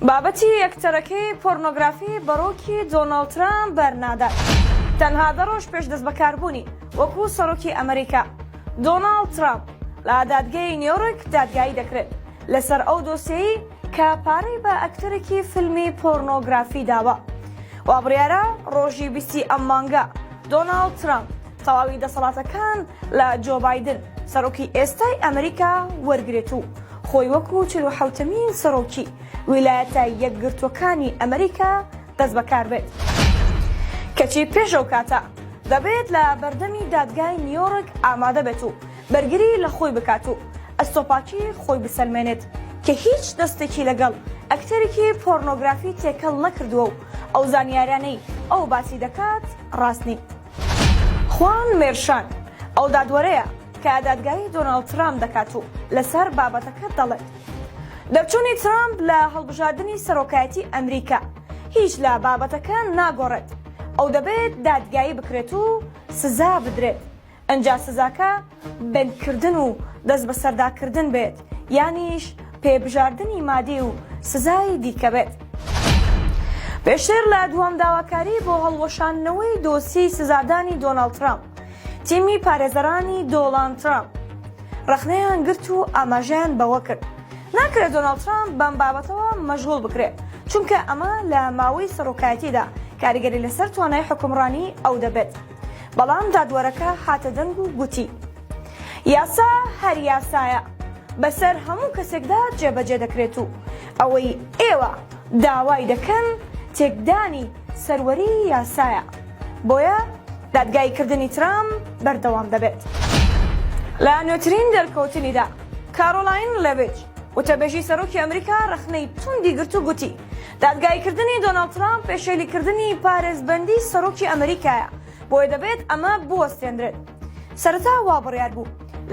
بابەتی ئەکتەرەکەی پۆرنۆگرافی بەڕۆکی دۆناڵد ترامپ بەرنادات. تەنها دە ڕۆژ پێش دەستبەکاربوونی وەکو سەرۆکی ئەمریکا، دۆناڵد ترامپ لە دادگەی نیۆرک دادگایی دەکرێت لەسەر ئەو دۆسیەی کە پارەی بە ئەکتەرێکی فیلمی پۆرنۆگرافی داوە. وابڕیارە ڕۆژی بیستی ئەم مانگە دۆناڵد ترامپ تەواوی دەسەڵاتەکان لە جۆ بایدن، سەرۆکی ئێستای ئەمریکا وەرگرێت و خۆی وەکو چلوحەوتەمین سەرۆکی ویلایەتە یەکگرتووەکانی ئەمریکا دەستبەکار بێت. کەچی پێش ئەو کاتە دەبێت لە بەردەمی دادگای نیۆرک ئامادە بێت و بەرگری لە خۆی بکات و ئەستۆپاکی خۆی بسەلمێنێت کە هیچ دەستێکی لەگەڵ ئەکتەرێکی پۆرنۆگرافی تێکەڵ نەکردووە و ئەو زانیاریانەی ئەو باسی دەکات ڕاست نین. خوان مێرشان، ئەو دادوەرەیە کە دادگایی دۆناڵد ترامپ دەکات و لەسەر بابەتەکە دەڵێت، دەرچوونی ترامپ لە هەڵبژاردنی سەرۆکایەتی ئەمریکا هیچ لە بابەتەکە ناگۆڕێت، ئەو دەبێت دادگایی بکرێت و سزا بدرێت، ئنجا سزاکە بەندکردن و دەستبەسەرداکردن بێت یانیش پێبژاردنی مادی و سزای دیکە بێت. پێشتر لە دووەم داواکاری بۆ هەڵوەشاندنەوەی دۆسیەی سزادانی دۆناڵد ترامپ، تیمی پارێزەرانی دۆڵاند ترامپ ڕەخنەیان گرت و ئاماژەیان بەوە کرد، ناکرێت دۆناڵد ترامپ بەم بابەتەوە مەشغوڵ بکرێت، چونکە ئەمە لە ماوەی سەرۆکایەتیدا کاریگەری لەسەر توانای حوکمڕانی ئەو دەبێت. بەڵام دادوەرەکە هاتە دەنگ و گوتی، یاسا هەر یاسایە، بەسەر هەموو کەسێکدا جێبەجێ دەکرێت و ئەوەی ئێوە داوای دەکەن تێکدانی سەروەری یاسایە، بۆیە دادگاییکردنی ترامپ بەردەوام دەبێت. لە نوێترین دەرکەوتنیدا، کارۆلاین لێڤیت، وتەبێژی سەرۆکی ئەمریکا رەخنەی توندی گرت و گوتی، دادگاییکردنی دۆناڵد ترامپ پێشێلیکردنی پارێزبەندی سەرۆکی ئەمریکایە، بۆیە دەبێت ئەمە بوەستێندرێت. سەرەتا وا بڕیار بوو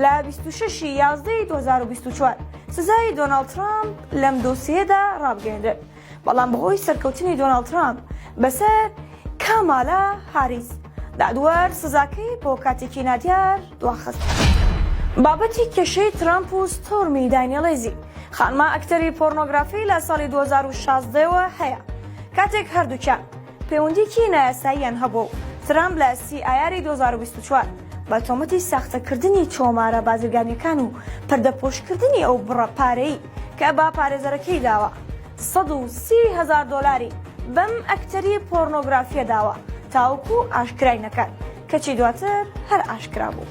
لە 26 ی یازدەی 2024 سزای دۆناڵد ترامپ لەم دۆسیەیەدا ڕابگەیەنرێت، بەڵام بەهۆی سەرکەوتنی دۆناڵد ترامپ بەسەر کامالا هاریس، دادوەر سزاکەی بۆ کاتێکی نادیار دواخست. بابەتی کێشەی ترامپ و ستۆرمی دانیێڵێزی خانمە ئەکتەری پۆرنۆگرافی لە ساڵی 2016 وە هەیە، کاتێک هەردووکیان پەیوەندییەکی نایاساییان هەبووە و ترامپ لە سی ئایاری 2024 بە تۆمەتی ساختەکردنی تۆمارە بازرگانییەکان و پەردەپۆشکردنی ئەو بڕە پارەی کە بە پارێزەرەکەی داوە 130 هەزار دۆلاری بەم ئەکتەری پۆرنۆگرافییە داوە تاوەکو ئاشکرای نەکات، کەچی دواتر هەر ئاشکرا بوو.